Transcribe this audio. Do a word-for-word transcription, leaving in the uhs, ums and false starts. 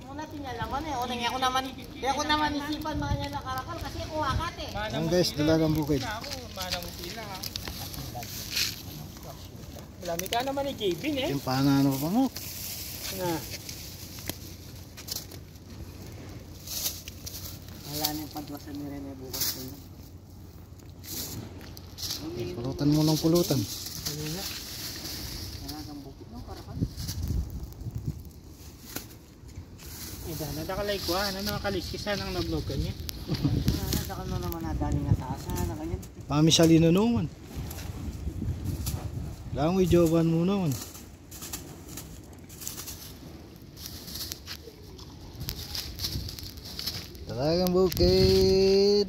Muna, tinya naman e. O, nang aku naman, di aku naman isipan, makanya na karakal kasi kuha ka, te. Ayan, guys, dalagang bukid. Ako, manang sila, ha. Lami ka naman ni J B, e. Yung panano pa mo. Na. Wala na yung pagwasan ni Rene bukas, e. Pulutan mo ng pulutan. Ano na? Talagang bukid, no? Karakan. E, dana, dakal ay kuha. Ano, nakakaliskis na ng nablogan niya. Ano, dakal mo naman nadali nga taas. Ano, kanya? Pamisali na naman. Kailangan mo i-joban mo naman. Talagang bukid.